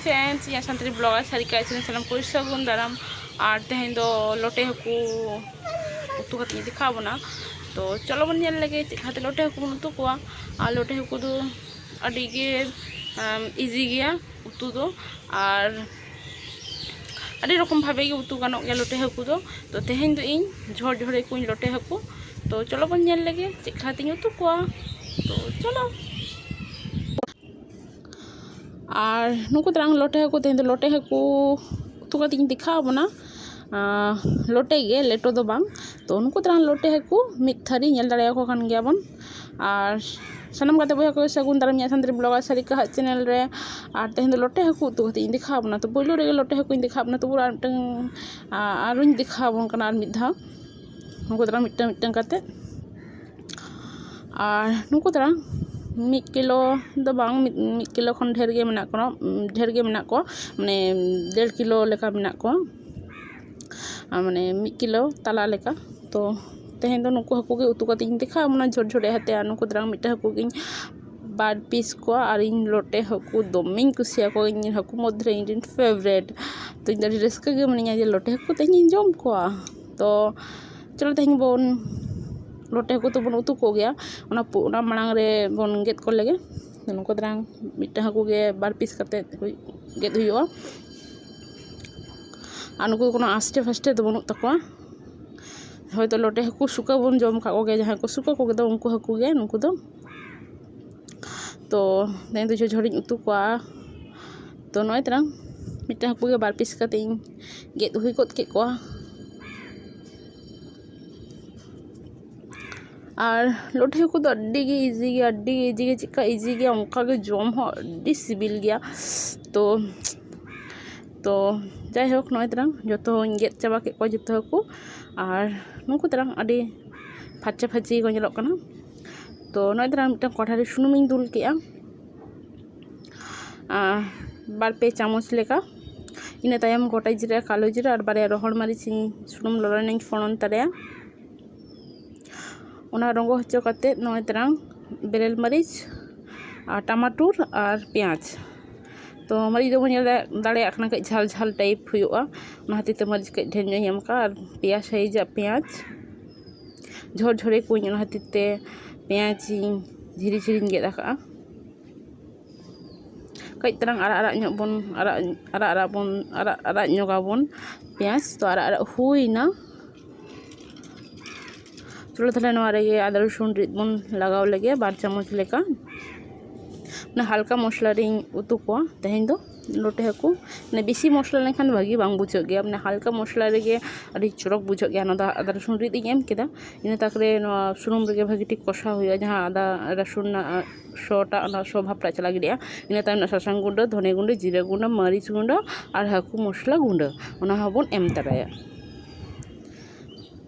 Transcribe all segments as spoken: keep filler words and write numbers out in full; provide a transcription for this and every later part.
Friends, ᱤᱧᱟᱹᱜ Santali blogger Sarika ᱤᱥᱤᱱ ᱥᱟᱱᱟᱢ ᱠᱚ ᱥᱟᱹᱜᱩᱱ ᱫᱟᱨᱟᱢ᱾ ᱟᱨ ᱛᱮᱦᱮᱧ ᱫᱚ ᱞᱚᱴᱮ ᱦᱟᱹᱠᱩ ᱩᱛᱩ ᱠᱟᱛᱮ ᱤᱧ ᱫᱮᱠᱷᱟᱣ ᱵᱚᱱᱟ᱾ ᱛᱚ ᱪᱚᱞᱚ ᱵᱚᱱ ᱧᱮᱞ ᱞᱮᱜᱮ ᱪᱮᱫ ᱞᱮᱠᱟᱛᱮ ᱞᱚᱴᱮ ᱦᱟᱹᱠᱩ ᱵᱚᱱ ᱩᱛᱩ ᱠᱚᱣᱟ᱾ ᱟᱨ ᱞᱚᱴᱮ ᱦᱟᱹᱠᱩ ᱫᱚ ᱟᱹᱰᱤ ᱜᱮ ᱤᱡᱤ ᱜᱮᱭᱟ ᱩᱛᱩ ᱫᱚ, ᱟᱨ ᱟᱹᱰᱤ ᱨᱚᱠᱚᱢ ᱵᱷᱟᱵᱮ ᱜᱮ ᱩᱛᱩ ᱜᱟᱱᱚᱜ ᱜᱮᱭᱟ ᱞᱚᱴᱮ ᱦᱟᱹᱠᱩ ᱫᱚ᱾ ᱛᱚ ᱛᱮᱦᱮᱧ ᱫᱚ ᱤᱧ ᱡᱷᱚᱨ ᱡᱷᱚᱨᱮ ᱠᱚᱣᱟᱹᱧ ᱞᱚᱴᱮ ᱦᱟᱹᱠᱩ᱾ ᱛᱚ ᱪᱚᱞᱚ ᱵᱚᱱ ᱧᱮᱞ ᱞᱮᱜᱮ ᱪᱮᱫ ᱞᱮᱠᱟᱛᱤᱧ ᱩᱛᱩ ᱠᱚᱣᱟ᱾ ᱛᱚ ᱪᱚᱞᱚ᱾ ᱟᱨ ᱱᱩᱠᱩ ᱛᱟᱨᱟᱝ ᱞᱚᱴᱮ ᱦᱟᱹᱠᱩ, ᱛᱮᱦᱮᱧ ᱫᱚ ᱞᱚᱴᱮ ᱦᱟᱹᱠᱩ ᱩᱛᱩ ᱠᱟᱛᱮ ᱤᱧ ᱫᱮᱠᱷᱟᱣ ᱵᱚᱱᱟ᱾ ᱟᱨ ᱞᱚᱴᱮ ᱜᱮ, ᱞᱮᱴᱚ ᱫᱚ ᱵᱟᱝ᱾ ᱛᱚ ᱱᱩᱠᱩ ᱛᱟᱨᱟᱝ ᱞᱚᱴᱮ ᱦᱟᱹᱠᱩ ᱢᱤᱫ ᱛᱷᱟᱹᱨᱤ ᱧᱮᱞ ᱫᱟᱲᱮᱭᱟᱠᱚ ᱠᱟᱱ ᱜᱮᱭᱟᱵᱚᱱ᱾ ᱟᱨ ᱥᱟᱱᱟᱢ ᱜᱟᱛᱮ ᱵᱚᱭᱦᱟ ᱠᱚ ᱥᱟᱹᱜᱩᱱ ᱫᱟᱨᱟᱢ ᱤᱧᱟᱹᱜ ᱥᱟᱱᱛᱟᱲᱤ blogger ᱥᱟᱨᱤᱠᱟ ᱦᱟᱜ channel ᱨᱮ᱾ ᱟᱨ ᱛᱮᱦᱮᱧ ᱫᱚ ᱞᱚᱴᱮ ᱦᱟᱹᱠᱩ ᱩᱛᱩ ᱠᱟᱛᱮ ᱤᱧ ᱫᱮᱠᱷᱟᱣ ᱵᱚᱱᱟ᱾ ᱛᱚ ᱯᱳᱭᱞᱳ ᱨᱮᱜᱮ ᱞᱚᱴᱮ ᱦᱟᱹᱠᱩᱧ ᱫᱮᱠᱷᱟᱣ ᱵᱚᱱᱟ᱾ ᱛᱚᱵᱩ ᱟᱨ ᱢᱤᱫᱴᱟᱝ, ᱟ-, ᱟᱨᱚᱧ ᱫᱮᱠᱷᱟᱣ ᱵᱚᱱ ᱠᱟᱱᱟ ᱟᱨ ᱢᱤᱫ ᱫᱷᱟᱣ᱾ ᱱᱩᱠᱩ ᱛᱟᱨᱟᱝ ᱢᱤᱫᱴᱟᱝ ᱢᱤᱫᱴᱟᱝ ᱠᱟᱛᱮ᱾ ᱟᱨ ᱱᱩᱠᱩ ᱛᱟᱨᱟᱝ ᱢᱤᱫ ᱠᱤᱞᱳ ᱫᱚ ᱵᱟᱝ, ᱢᱤᱫ, ᱢᱤᱫ ᱠᱤᱞᱳ ᱠᱷᱚᱱ ᱰᱷᱮᱨ ᱜᱮ ᱢᱮᱱᱟᱜ ᱠᱚᱣᱟ, ᱰᱷᱮᱨ ᱜᱮ ᱢᱮᱱᱟᱜ ᱠᱚᱣᱟ, ᱢᱟᱱᱮ ᱰᱮᱲ ᱠᱤᱞᱳ ᱞᱮᱠᱟ ᱢᱮᱱᱟᱜ ᱠᱚᱣᱟ, ᱟᱨ ᱢᱟᱱᱮ ᱢᱤᱫ ᱠᱤᱞᱳ ᱛᱟᱞᱟ ᱞᱮᱠᱟ᱾ ᱛᱚ ᱛᱮᱦᱮᱧ ᱫᱚ ᱱᱩᱠᱩ ᱦᱟᱹᱠᱩ ᱜᱮ ᱩᱛᱩ ᱠᱟᱛᱮ ᱤᱧ ᱫᱮᱠᱷᱟᱣ ᱵᱚᱱᱟ ᱡᱷᱚᱨ ᱡᱷᱚᱨᱮ ᱟᱛᱮ᱾ ᱟᱨ ᱱᱩᱠᱩ ᱛᱟᱨᱟᱝ ᱢᱤᱫᱴᱮᱱ ᱦᱟᱹᱠᱩ ᱜᱤᱧ ᱵᱟᱨ piece ᱠᱚᱣᱟ᱾ ᱟᱨ ᱤᱧ ᱞᱚᱴᱮ ᱦᱟᱹᱠᱩ ᱫᱚᱢᱮᱧ ᱠᱩᱥᱤᱭᱟᱠᱚᱣᱟ, ᱤᱧ ᱦᱟᱹᱠᱩ ᱢᱚᱫᱽᱫᱷᱮ ᱨᱮ ᱤᱧ ᱨᱮᱱ favourite᱾ ᱛᱚ ᱤᱧ ᱫᱚ ᱟᱹᱰᱤ ᱨᱟᱹᱥᱠᱟᱹ ᱜᱮ ᱢᱤᱱᱟᱹᱧᱟ ᱡᱮ ᱞᱚᱴᱮ ᱦᱟᱹᱠᱩ ᱛᱮᱦᱮᱧ ᱤᱧ ᱡᱚᱢ ᱠᱚᱣᱟ᱾ ᱛᱚ ᱪᱚᱞᱚ ᱛᱮᱦᱮᱧ ᱵᱚᱱ ᱞᱚᱴᱮ ᱦᱟᱹᱠᱩ ᱛᱮᱵᱚᱱ ᱩᱛᱩ ᱠᱚᱜᱮᱭᱟ᱾ ᱚᱱᱟ ᱯᱩ-, ᱚᱱᱟ ᱢᱟᱲᱟᱝ ᱨᱮ ᱵᱚᱱ ᱜᱮᱫ ᱠᱚ ᱞᱮᱜᱮ᱾ ᱛᱚ ᱱᱩᱠᱩ ᱛᱟᱨᱟᱝ ᱢᱤᱫᱴᱟᱝ ᱦᱟᱹᱠᱩ ᱜᱮ ᱵᱟᱨ piece ᱠᱟᱛᱮ ᱦᱩᱭ-, ᱜᱮᱫ ᱦᱩᱭᱩᱜᱼᱟ᱾ ᱟᱨ ᱱᱩᱠᱩ ᱫᱚ ᱠᱳᱱᱳ ᱟᱥᱴᱮ ᱯᱷᱟᱥᱴᱮ ᱫᱚ ᱵᱟᱹᱱᱩᱜ ᱛᱟᱠᱚᱣᱟ᱾ ᱦᱚᱭᱛᱳ ᱞᱚᱴᱮ ᱦᱟᱹᱠᱩ ᱥᱩᱠᱟᱹ ᱵᱚᱱ ᱡᱚᱢ ᱟᱠᱟᱫ ᱠᱚᱜᱮᱭᱟ, ᱡᱟᱦᱟᱸᱭ ᱠᱚ ᱥᱩᱠᱟᱹ ᱠᱚᱜᱮ ᱫᱚ ᱩᱱᱠᱩ ᱦᱟᱹᱠᱩ ᱜᱮ ᱱᱩᱠᱩ ᱫᱚ᱾ ᱛᱚ ᱛᱮᱦᱮᱧ ᱫᱚ ᱡᱷᱚᱨ ᱡᱷᱚᱨᱤᱧ ᱩᱛᱩ ᱠᱚᱣᱟ᱾ ᱛᱚ ᱱᱚᱜᱼᱚᱭ ᱛᱟᱨᱟᱝ ᱢᱤᱫᱴᱟᱝ ᱦᱟᱹᱠᱩ ᱜᱮ ᱵᱟᱨ piece ᱠᱟᱛᱮ ᱤᱧ ᱜᱮᱫ ᱦᱩᱭ ᱜᱚᱫ ᱠᱮᱫ ᱠᱚᱣᱟ᱾ ᱟᱨ ᱞᱚᱴᱮ ᱦᱟᱹᱠᱩ ᱫᱚ ᱟᱹᱰᱤ ᱜᱮ easy ᱜᱮᱭᱟ, ᱟᱹᱰᱤ ᱜᱮ easy ᱜᱮᱭᱟ, ᱪᱮᱫᱠᱟ easy ᱜᱮᱭᱟ ᱚᱱᱠᱟ ᱜᱮ ᱡᱚᱢ ᱦᱚᱸ ᱟᱹᱰᱤ ᱥᱤᱵᱤᱞ ᱜᱮᱭᱟ᱾ ᱛᱚ, ᱛᱚ ᱡᱟᱭᱦᱳᱠ, ᱱᱚᱜᱼᱚᱭ ᱛᱟᱨᱟᱝ ᱡᱚᱛᱚᱧ ᱜᱮᱫ ᱪᱟᱵᱟ ᱠᱮᱫ ᱠᱚᱣᱟ ᱡᱚᱛᱚ ᱦᱟᱹᱠᱩ᱾ ᱟᱨ ᱱᱩᱠᱩ ᱛᱟᱨᱟᱝ ᱟᱹᱰᱤ ᱯᱷᱟᱨᱪᱟ ᱯᱷᱟᱹᱪᱤ ᱠᱚ ᱧᱮᱞᱚᱜ ᱠᱟᱱᱟ᱾ ᱛᱚ ᱱᱚᱜᱼᱚᱭ ᱛᱟᱨᱟᱝ ᱢᱤᱫᱴᱟᱝ ᱠᱚᱲᱦᱟ ᱨᱮ ᱥᱩᱱᱩᱢᱤᱧ ᱫᱩᱞ ᱠᱮᱜᱼᱟ, ᱟᱨ ᱵᱟᱨ ᱯᱮ ᱪᱟᱢᱚᱪ ᱞᱮᱠᱟ᱾ ᱤᱱᱟᱹ ᱛᱟᱭᱚᱢ ᱜᱚᱴᱟ ᱡᱤᱨᱟᱹ, ᱠᱟᱞᱳ ᱡᱤᱨᱟᱹ ᱟᱨ ᱵᱟᱨᱭᱟ ᱨᱚᱦᱚᱲ ᱢᱟᱹᱨᱤᱪ ᱤᱧ ᱥᱩᱱᱩᱢ ᱞᱚᱞᱚᱭᱮᱱᱟᱧ ᱯᱷᱚᱲᱚᱱ ᱛᱟᱨᱟᱭᱟ᱾ ᱚᱱᱟ ᱨᱚᱸᱜᱚ ᱦᱚᱪᱚ ᱠᱟᱛᱮᱫ ᱱᱚᱜᱼᱚᱭ ᱛᱟᱨᱟᱝ ᱵᱮᱨᱮᱞ ᱢᱟᱹᱨᱤᱪ ᱟᱨ ᱴᱟᱢᱟᱴᱩᱨ ᱟᱨ ᱯᱮᱸᱭᱟᱡᱽ, ᱛᱚ ᱢᱟᱹᱨᱤᱪ ᱫᱚᱵᱚᱱ ᱧᱮᱞ ᱫᱟᱲᱮᱭᱟᱜ ᱠᱟᱱᱟ, ᱠᱟᱹᱡ ᱡᱷᱟᱞ ᱡᱷᱟᱞ type ᱦᱩᱭᱩᱜᱼᱟ, ᱚᱱᱟ ᱠᱷᱟᱹᱛᱤᱨ ᱛᱮ ᱢᱟᱹᱨᱤᱪ ᱠᱟᱹᱡ ᱰᱷᱮᱨ ᱧᱚᱜ ᱤᱧ ᱮᱢ ᱠᱟᱜᱼᱟ᱾ ᱟᱨ ᱯᱮᱭᱟ size ᱟᱜ ᱯᱮᱸᱭᱟᱡᱽ ᱡᱷᱚᱨ ᱡᱷᱚᱨᱮ ᱠᱚᱧ, ᱚᱱᱟ ᱠᱷᱟᱹᱛᱤᱨ ᱛᱮ ᱯᱮᱸᱭᱟᱡᱽ ᱤᱧ ᱡᱷᱤᱨᱤ ᱡᱷᱤᱨᱤᱧ ᱜᱮᱫ ᱟᱠᱟᱜᱼᱟ᱾ ᱠᱟᱹᱡ ᱛᱟᱞᱟᱝ ᱟᱨᱟᱜ ᱟᱨᱟᱜ ᱧᱚᱜ ᱵᱚᱱ ᱟᱨᱟᱜ ᱟᱨᱟᱜ ᱟᱨᱟᱜ ᱵᱚᱱ ᱟᱨᱟᱜ ᱟᱨᱟᱜ ᱧᱚᱜᱟᱵᱚᱱ ᱯᱮᱸᱭᱟᱡᱽ᱾ ᱛᱚ ᱟᱨᱟᱜ ᱟᱨᱟᱜ ᱦᱩᱭᱱᱟ᱾ ᱪᱚᱞᱚ ᱛᱟᱦᱞᱮ ᱱᱚᱣᱟ ᱨᱮᱜᱮ ᱟᱫᱟ ᱨᱚᱥᱩᱱ ᱨᱤᱫ ᱵᱚᱱ ᱞᱟᱜᱟᱣ ᱞᱮᱜᱮ, ᱵᱟᱨ ᱪᱟᱢᱚᱪ ᱞᱮᱠᱟ᱾ ᱢᱟᱱᱮ ᱦᱟᱞᱠᱟ ᱢᱚᱥᱞᱟ ᱨᱤᱧ ᱩᱛᱩ ᱠᱚᱣᱟ ᱛᱮᱦᱮᱧ ᱫᱚ, ᱞᱚᱴᱮ ᱦᱟᱹᱠᱩ᱾ ᱢᱟᱱᱮ ᱵᱮᱥᱤ ᱢᱚᱥᱞᱟ ᱞᱮᱱᱠᱷᱟᱱ ᱵᱷᱟᱹᱜᱤ ᱵᱟᱝ ᱵᱩᱡᱷᱟᱹᱜ ᱜᱮᱭᱟ, ᱢᱟᱱᱮ ᱦᱟᱞᱠᱟ ᱢᱚᱥᱞᱟ ᱨᱮᱜᱮ ᱟᱹᱰᱤ ᱪᱚᱨᱚᱠ ᱵᱩᱡᱷᱟᱹᱜ ᱜᱮᱭᱟ᱾ ᱚᱱᱟ ᱫᱚ ᱟᱫᱟ ᱨᱚᱥᱩᱱ ᱨᱤᱫ ᱤᱧ ᱮᱢ ᱠᱮᱫᱟ, ᱤᱱᱟᱹ ᱛᱟᱠ ᱨᱮ ᱱᱚᱣᱟ ᱥᱩᱱᱩᱢ ᱨᱮᱜᱮ ᱵᱷᱟᱹᱜᱤ ᱴᱷᱤᱠ ᱠᱚᱥᱟᱣ ᱦᱩᱭᱩᱜᱼᱟ, ᱡᱟᱦᱟᱸ ᱟᱫᱟ ᱨᱟᱹᱥᱩᱱ ᱨᱮᱱᱟᱜ ᱥᱚ ᱴᱟᱜ, ᱚᱱᱟ ᱥᱚ ᱵᱷᱟᱵᱽ ᱴᱟᱜ ᱪᱟᱞᱟᱜ ᱜᱤᱰᱤᱜᱼᱟ᱾ ᱤᱱᱟᱹ ᱛᱟᱭᱚᱢ ᱥᱟᱥᱟᱝ ᱜᱩᱸᱰᱟᱹ, ᱫᱷᱚᱱᱮ ᱜᱩᱸᱰᱟᱹ, ᱡᱤᱨᱟᱹ ᱜᱩᱸᱰᱟᱹ, ᱢᱟᱹᱨᱤᱪ ᱜᱩᱸᱰᱟᱹ ᱟᱨ ᱦᱟᱹᱠᱩ ᱢᱚᱥᱞᱟ ᱜᱩᱸᱰᱟᱹ, ᱚᱱᱟ ᱦᱚᱸᱵᱚᱱ ᱮᱢ ᱛᱚᱨᱟᱭᱟ᱾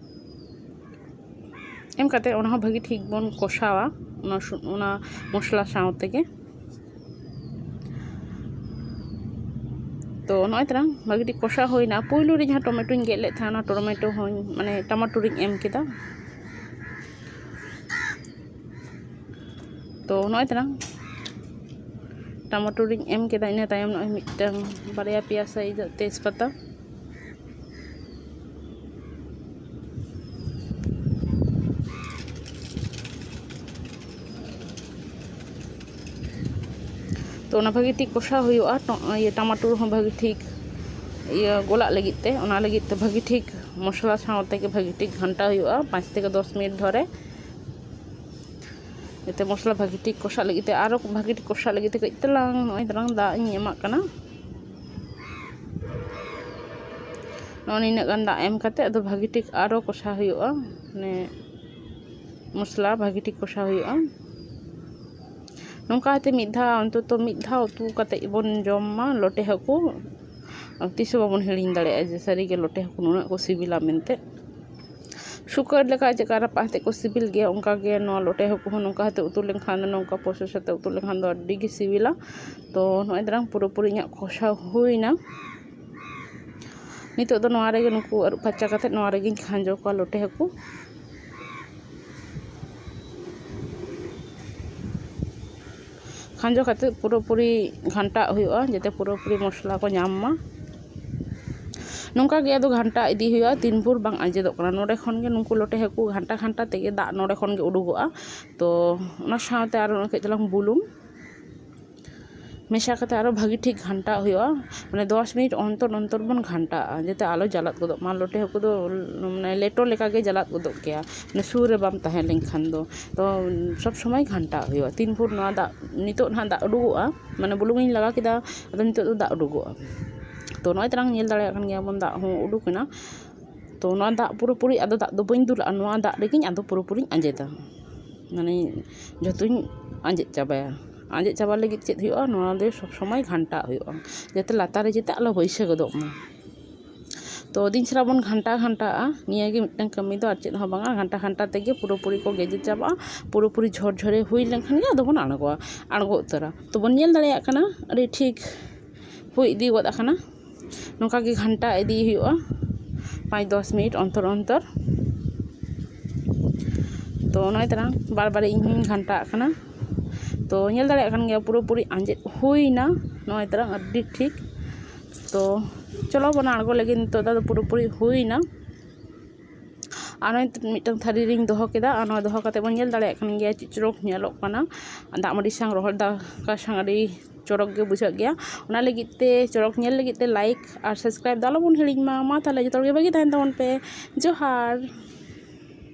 ᱮᱢ ᱠᱟᱛᱮ ᱚᱱᱟ ᱦᱚᱸ ᱵᱷᱟᱹᱜᱤ ᱴᱷᱤᱠ ᱵᱚᱱ ᱠᱚᱥᱟᱣᱟ, ᱚᱱᱟ ᱥᱩ-, ᱚᱱᱟ ᱢᱚᱥᱞᱟ ᱥᱟᱶ ᱛᱮᱜᱮ᱾ ᱛᱚ ᱱᱚᱜᱼᱚᱭ ᱛᱟᱞᱟᱝ ᱵᱷᱟᱹᱜᱤ ᱴᱷᱤᱠ ᱠᱚᱥᱟᱣ ᱦᱩᱭᱱᱟ᱾ ᱯᱩᱭᱞᱩ ᱨᱮ ᱡᱟᱦᱟᱸ ᱴᱚᱢᱮᱴᱳᱧ ᱜᱮᱫ ᱞᱮᱫ ᱛᱟᱦᱮᱸᱫ, ᱚᱱᱟ ᱴᱚᱢᱮᱴᱳ ᱦᱚᱸᱧ, ᱢᱟᱱᱮ ᱴᱟᱢᱟᱴᱳᱨᱤᱧ ᱮᱢ ᱠᱮᱫᱟ᱾ ᱛᱚ ᱱᱚᱜᱼᱚᱭ ᱛᱟᱞᱟᱝ ᱴᱟᱢᱟᱴᱳᱨᱤᱧ ᱮᱢ ᱠᱮᱫᱟ᱾ ᱤᱱᱟᱹ ᱛᱟᱭᱚᱢ ᱱᱚᱜᱼᱚᱭ ᱢᱤᱫᱴᱟᱝ ᱵᱟᱨᱭᱟ ᱯᱮᱭᱟ size ᱛᱮᱡᱽᱯᱟᱛᱟ᱾ ᱛᱚ ᱚᱱᱟ ᱵᱷᱟᱹᱜᱤ ᱴᱷᱤᱠ ᱠᱚᱥᱟᱣ ᱦᱩᱭᱩᱜᱼᱟ, ᱴᱚ-, ᱤᱭᱟᱹ, ᱴᱟᱢᱟᱴᱳᱨ ᱦᱚᱸ ᱵᱷᱟᱹᱜᱤ ᱴᱷᱤᱠ ᱤᱭᱟᱹ ᱜᱚᱞᱟᱜ ᱞᱟᱹᱜᱤᱫ ᱛᱮ᱾ ᱚᱱᱟ ᱞᱟᱹᱜᱤᱫ ᱛᱮ ᱵᱷᱟᱹᱜᱤ ᱴᱷᱤᱠ ᱢᱚᱥᱞᱟ ᱥᱟᱶ ᱛᱮᱜᱮ ᱵᱷᱟᱹᱜᱤ ᱴᱷᱤᱠ ᱜᱷᱟᱱᱴᱟᱣ ᱦᱩᱭᱩᱜᱼᱟ ᱯᱟᱸᱪ ᱛᱷᱮᱠᱮ ᱫᱚᱥ ᱢᱤᱱᱤᱴ ᱫᱷᱚᱨᱮ᱾ ᱡᱟᱛᱮ ᱢᱚᱥᱞᱟ ᱵᱷᱟᱹᱜᱤ ᱴᱷᱤᱠ ᱠᱚᱥᱟᱜ ᱞᱟᱹᱜᱤᱫ ᱛᱮ, ᱟᱨᱚ ᱵᱷᱟᱹᱜᱤ ᱴᱷᱤᱠ ᱠᱚᱥᱟᱜ ᱞᱟᱹᱜᱤᱫ ᱛᱮ ᱠᱟᱹᱡ ᱛᱮᱞᱟᱝ ᱱᱚᱜᱼᱚᱭ ᱛᱟᱞᱟᱝ ᱫᱟᱜ ᱤᱧ ᱮᱢᱟᱜ ᱠᱟᱱᱟ᱾ ᱱᱚᱜᱼᱚᱭ ᱱᱤᱱᱟᱹᱜ ᱜᱟᱱ ᱫᱟᱜ ᱮᱢ ᱠᱟᱛᱮ ᱟᱫᱚ ᱵᱷᱟᱹᱜᱤ ᱴᱷᱤᱠ ᱟᱨᱚ ᱠᱚᱥᱟᱣ ᱦᱩᱭᱩᱜᱼᱟ, ᱢᱟᱱᱮ ᱢᱚᱥᱞᱟ ᱵᱷᱟᱹᱜᱤ ᱴᱷᱤᱠ ᱠᱚᱥᱟᱣ ᱦᱩᱭᱩᱜᱼᱟ᱾ ᱱᱚᱝᱠᱟ ᱠᱟᱛᱮ ᱢᱤᱫ ᱫᱷᱟᱣ, ᱚᱱᱛᱚᱛᱚ ᱢᱤᱫ ᱫᱷᱟᱣ ᱩᱛᱩ ᱠᱟᱛᱮ ᱵᱚᱱ ᱡᱚᱢ ᱢᱟ ᱞᱚᱴᱮ ᱦᱟᱹᱠᱩ, ᱛᱤᱥ ᱦᱚᱸ ᱵᱟᱵᱚᱱ ᱦᱤᱲᱤᱧ ᱫᱟᱲᱮᱭᱟᱜᱼᱟ ᱡᱮ ᱥᱟᱹᱨᱤᱜᱮ ᱞᱚᱴᱮ ᱦᱟᱹᱠᱩ ᱱᱩᱱᱟᱹᱜ ᱠᱚ ᱥᱤᱵᱤᱞᱟ ᱢᱮᱱᱛᱮ᱾ ᱥᱩᱠᱟᱹᱨ ᱞᱮᱠᱟ ᱪᱮᱫᱠᱟ ᱨᱟᱯᱟᱜ ᱠᱟᱛᱮ ᱠᱚ ᱥᱤᱵᱤᱞ ᱜᱮᱭᱟ, ᱚᱱᱠᱟᱜᱮ ᱱᱚᱣᱟ ᱞᱚᱴᱮ ᱦᱟᱹᱠᱩ ᱦᱚᱸ ᱱᱚᱝᱠᱟ ᱠᱟᱛᱮ ᱩᱛᱩ ᱞᱮᱱᱠᱷᱟᱱ ᱫᱚ, ᱱᱚᱝᱠᱟ process ᱠᱟᱛᱮ ᱩᱛᱩ ᱞᱮᱱᱠᱷᱟᱱ ᱫᱚ ᱟᱹᱰᱤ ᱜᱮ ᱥᱤᱵᱤᱞᱟ᱾ ᱛᱚ ᱱᱚᱜᱼᱚᱭ ᱛᱟᱞᱟᱝ ᱯᱩᱨᱟᱹᱯᱩᱨᱤ ᱤᱧᱟᱹᱜ ᱠᱚᱥᱟᱣ ᱦᱩᱭᱱᱟ᱾ ᱱᱤᱛᱚᱜ ᱫᱚ ᱱᱚᱣᱟ ᱨᱮᱜᱮ ᱱᱩᱠᱩ ᱟᱹᱨᱩᱵ ᱯᱷᱟᱨᱪᱟ ᱠᱟᱛᱮ ᱱᱚᱣᱟ ᱨᱮᱜᱮᱧ ᱠᱷᱟᱸᱡᱚ ᱠᱚᱣᱟ ᱞᱚᱴᱮ ᱦᱟᱹᱠᱩ᱾ ᱠᱷᱟᱸᱡᱚ ᱠᱟᱛᱮ ᱯᱩᱨᱟᱹᱯᱩᱨᱤ ᱜᱷᱟᱱᱴᱟᱜ ᱦᱩᱭᱩᱜᱼᱟ, ᱡᱟᱛᱮ ᱯᱩᱨᱟᱹᱯᱩᱨᱤ ᱢᱚᱥᱞᱟ ᱠᱚ ᱧᱟᱢ ᱢᱟ᱾ ᱱᱚᱝᱠᱟ ᱜᱮ ᱟᱫᱚ ᱜᱷᱟᱱᱴᱟ ᱤᱫᱤ ᱦᱩᱭᱩᱜᱼᱟ, ᱛᱤᱱ ᱵᱷᱳᱨ ᱵᱟᱝ ᱟᱸᱡᱮᱫᱚᱜ ᱠᱟᱱᱟ᱾ ᱱᱚᱰᱮ ᱠᱷᱚᱱ ᱜᱮ ᱱᱩᱠᱩ ᱞᱚᱴᱮ ᱦᱟᱹᱠᱩ ᱜᱷᱟᱱᱴᱟ ᱜᱷᱟᱱᱴᱟ ᱛᱮᱜᱮ ᱫᱟᱜ ᱱᱚᱰᱮ ᱠᱷᱚᱱ ᱜᱮ ᱩᱰᱩᱠᱚᱜᱼᱟ᱾ ᱛᱚ ᱚᱱᱟ ᱥᱟᱶᱛᱮ ᱟᱨᱚ ᱠᱟᱹᱡ ᱪᱟᱞᱟᱝ ᱵᱩᱞᱩᱝ ᱢᱮᱥᱟ ᱠᱟᱛᱮ ᱟᱨᱚ ᱵᱷᱟᱹᱜᱤ ᱴᱷᱤᱠ ᱜᱷᱟᱱᱴᱟᱜ ᱦᱩᱭᱩᱜᱼᱟ᱾ ᱢᱟᱱᱮ ᱫᱚᱥ ᱢᱤᱱᱤᱴ ᱚᱱᱛᱚᱨ ᱚᱱᱛᱚᱨ ᱵᱚᱱ ᱜᱷᱟᱱᱴᱟᱜᱼᱟ, ᱡᱟᱛᱮ ᱟᱞᱚ ᱡᱟᱞᱟᱫ ᱜᱚᱫᱚᱜ ᱢᱟ᱾ ᱞᱚᱴᱮ ᱦᱟᱹᱠᱩ ᱫᱚ ᱢᱟᱱᱮ ᱞᱮᱴᱚ ᱞᱮᱠᱟ ᱜᱮ ᱡᱟᱞᱟᱫ ᱜᱚᱫᱚᱜ ᱜᱮᱭᱟ, ᱢᱟᱱᱮ ᱥᱩᱨ ᱨᱮ ᱵᱟᱢ ᱛᱟᱦᱮᱸ ᱞᱮᱱᱠᱷᱟᱱ ᱫᱚ᱾ ᱛᱚ ᱥᱚᱵᱽ ᱥᱚᱢᱚᱭ ᱜᱷᱟᱱᱴᱟᱜ ᱦᱩᱭᱩᱜᱼᱟ᱾ ᱛᱤᱱ ᱵᱷᱳᱨ ᱱᱚᱣᱟ ᱫᱟᱜ, ᱱᱤᱛᱚᱜ ᱱᱟᱦᱟᱜ ᱫᱟᱜ ᱩᱰᱩᱠᱚᱜᱼᱟ, ᱢᱟᱱᱮ ᱵᱩᱞᱩᱝ ᱤᱧ ᱞᱟᱜᱟᱣ ᱠᱮᱫᱟ, ᱟᱫᱚ ᱱᱤᱛᱚᱜ ᱫᱚ ᱫᱟᱜ ᱩᱰᱩᱠᱚᱜᱼᱟ᱾ ᱛᱚ ᱱᱚᱜᱼᱚᱭ ᱛᱟᱞᱟᱝ ᱧᱮᱞ ᱫᱟᱲᱮᱭᱟᱜ ᱠᱟᱱ ᱜᱮᱭᱟ ᱵᱚᱱ, ᱫᱟᱜ ᱦᱚᱸ ᱩᱰᱩᱠ ᱮᱱᱟ᱾ ᱛᱚ ᱱᱚᱣᱟ ᱫᱟᱜ ᱯᱩᱨᱟᱹᱯᱩᱨᱤ ᱟᱫᱚ ᱫᱟᱜ ᱫᱚ ᱵᱟᱹᱧ ᱫᱩᱞᱟᱜᱼᱟ, ᱱᱚᱣᱟ ᱫᱟᱜ ᱨᱮᱜᱮᱧ ᱟᱫᱚ ᱯᱩᱨᱟᱹᱯᱩᱨᱤᱧ ᱟᱸᱡᱮᱫᱟ, ᱢᱟᱱᱮ ᱡᱚᱛᱚᱧ ᱟᱸᱡᱮᱫ ᱪᱟᱵᱟᱭᱟ᱾ ᱟᱸᱡᱮᱫ ᱪᱟᱵᱟ ᱞᱟᱹᱜᱤᱫ ᱪᱮᱫ ᱦᱩᱭᱩᱜᱼᱟ, ᱱᱚᱣᱟ ᱫᱚ ᱥᱚᱵᱽ ᱥᱚᱢᱚᱭ ᱜᱷᱟᱱᱴᱟᱜ ᱦᱩᱭᱩᱜᱼᱟ, ᱡᱟᱛᱮ ᱞᱟᱛᱟᱨ ᱨᱮ ᱡᱟᱛᱮ ᱟᱞᱚ ᱵᱟᱹᱭᱥᱟᱹ ᱜᱚᱫᱚᱜ ᱢᱟ᱾ ᱛᱚ ᱫᱤᱱ ᱥᱟᱨᱟ ᱵᱚᱱ ᱜᱷᱟᱱᱴᱟ ᱜᱷᱟᱱᱴᱟᱜᱼᱟ, ᱱᱤᱭᱟᱹ ᱜᱮ ᱢᱤᱫᱴᱟᱝ ᱠᱟᱹᱢᱤ ᱫᱚ, ᱟᱨ ᱪᱮᱫ ᱦᱚᱸ ᱵᱟᱝᱟ᱾ ᱜᱷᱟᱱᱴᱟ ᱜᱷᱟᱱᱴᱟ ᱛᱮᱜᱮ ᱯᱩᱨᱟᱹᱯᱩᱨᱤ ᱠᱚ ᱜᱮᱡᱮᱨ ᱪᱟᱵᱟᱜᱼᱟ᱾ ᱯᱩᱨᱟᱹᱯᱩᱨᱤ ᱡᱷᱚᱨᱡᱷᱚᱨᱮ ᱦᱩᱭ ᱞᱮᱱᱠᱷᱟᱱ ᱜᱮ ᱟᱫᱚ ᱵᱚᱱ ᱟᱬᱜᱚᱣᱟ, ᱟᱬᱜᱚ ᱩᱛᱟᱹᱨᱟ᱾ ᱛᱚ ᱵᱚᱱ ᱧᱮᱞ ᱫᱟᱲᱮᱭᱟᱜ ᱠᱟᱱᱟ ᱟᱹᱰᱤ ᱴᱷᱤᱠ ᱦᱩᱭ ᱤᱫᱤ ᱜᱚᱫ ᱟᱠᱟᱱᱟ᱾ ᱱᱚᱝᱠᱟ ᱜᱮ ᱜᱷᱟᱱᱴᱟ ᱤᱫᱤ ᱦᱩᱭᱩᱜᱼᱟ ᱯᱟᱸᱪ ᱫᱚᱥ ᱢᱤᱱᱤᱴ ᱚᱱᱛᱚᱨ ᱚᱱᱛᱚᱨ᱾ ᱛᱚ ᱱᱚᱜᱼᱚᱭ ᱛᱟᱨᱟᱝ ᱵᱟᱨ ᱵᱟᱨ ᱤᱧ ᱦᱚᱸᱧ ᱜᱷᱟᱱᱴᱟᱜ ᱠᱟᱱᱟ᱾ ᱛᱚ ᱧᱮᱞ ᱫᱟᱲᱮᱭᱟᱜ ᱠᱟᱱ ᱜᱮᱭᱟ ᱯᱩᱨᱟᱹᱯᱩᱨᱤ ᱟᱸᱡᱮᱫ ᱦᱩᱭᱱᱟ ᱱᱚᱜᱼᱚᱭ ᱛᱟᱨᱟᱝ ᱟᱹᱰᱤ ᱴᱷᱤᱠ᱾ ᱛᱚ ᱪᱚᱞᱚ ᱵᱚᱱ ᱟᱬᱜᱚ ᱞᱟᱹᱜᱤᱫ, ᱱᱤᱛᱚᱜ ᱫᱚ ᱟᱫᱚ ᱯᱩᱨᱟᱹᱯᱩᱨᱤ ᱦᱩᱭᱱᱟ᱾ ᱟᱨ ᱱᱚᱜᱼᱚᱭ ᱢᱤᱫᱴᱟᱝ ᱛᱷᱟᱹᱨᱤ ᱨᱤᱧ ᱫᱚᱦᱚ ᱠᱮᱫᱟ, ᱟᱨ ᱱᱚᱣᱟ ᱫᱚᱦᱚ ᱠᱟᱛᱮ ᱵᱚᱱ ᱧᱮᱞ ᱫᱟᱲᱮᱭᱟᱜ ᱠᱟᱱ ᱜᱮᱭᱟ ᱪᱮᱫ ᱪᱚᱨᱚᱠ ᱧᱮᱞᱚᱜ ᱠᱟᱱᱟ᱾ ᱫᱟᱜ ᱢᱟᱹᱰᱤ ᱥᱟᱶ ᱨᱚᱦᱚᱲ ᱫᱟᱠᱟ ᱥᱟᱶ ᱟᱹᱰᱤ ᱪᱚᱨᱚᱠ ᱜᱮ ᱵᱩᱡᱷᱟᱹᱜ ᱜᱮᱭᱟ᱾ ᱚᱱᱟ ᱞᱟᱹᱜᱤᱫ ᱛᱮ, ᱪᱚᱨᱚᱠ ᱧᱮᱞ ᱞᱟᱹᱜᱤᱫ ᱛᱮ like ᱟᱨ subscribe ᱫᱚ ᱟᱞᱚᱵᱚᱱ ᱦᱤᱲᱤᱧ ᱢᱟ᱾ ᱢᱟ ᱛᱟᱦᱚᱞᱮ ᱡᱚᱛᱚ ᱦᱚᱲ ᱜᱮ ᱵᱷᱟᱹᱜᱤ ᱛᱟᱦᱮᱱ ᱛᱟᱵᱚᱱ ᱯᱮ᱾ ᱡᱚᱦᱟᱨ᱾